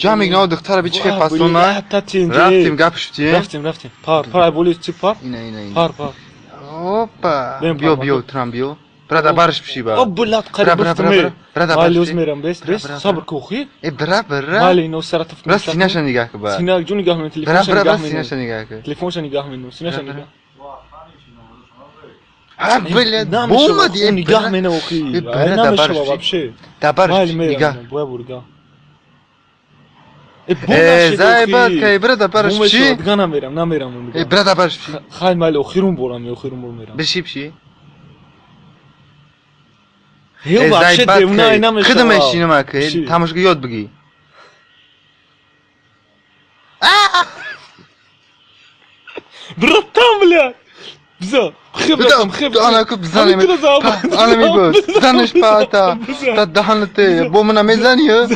Ҷамъ игнав духтара бичи хе пасона. Рафтим гап шутем. Рафтим, рафтим. Пар, пар, боли чи пар? Ина, ина, ина. Пар, пар. Опа. Биё, биё, трам биё. Бра да барш пши ба. О, блядь, Бра, бра, бра, бра. Бра да барш. Майли, мерам, бес, бес. Сабр ку, хи. Э, бра, бра. Майли, ино саратов. Бра, синаша нигаҳ ку ба. Сина ҷу нигаҳ мен, Бра, телефонша бра, бра, нигаҳ мен. Синаша нигаҳ ку. Телефонша нигаҳ мен, синаша Бра, бра. нигаҳ. А, блядь, бомади, э, нигаҳ бра. мена, охи. Э, бра, да барш Намешава пши. вообще. Да барш Майли, пши, мерам. нигаҳ. Боя бурга. Э, бом Э, нашид, зайбат, охи. кай, бра да барш Бом пши. мешава, дига намерам, намерам. Э, бра да барш пши. Хай, майли, охирун борам, охирун бор мерам. Биши, пши. Э, Э, вообще зайбат, девна кай. намешава. Хидм мешинам, ака. Пши. Тамошга ёд бигӣ. Братан, блядь! Биза, хе, братан, хе. Анаку бизанем. Ана мебоз. Бизанеш пата. Та даҳанате. Бо мана мезани, ё?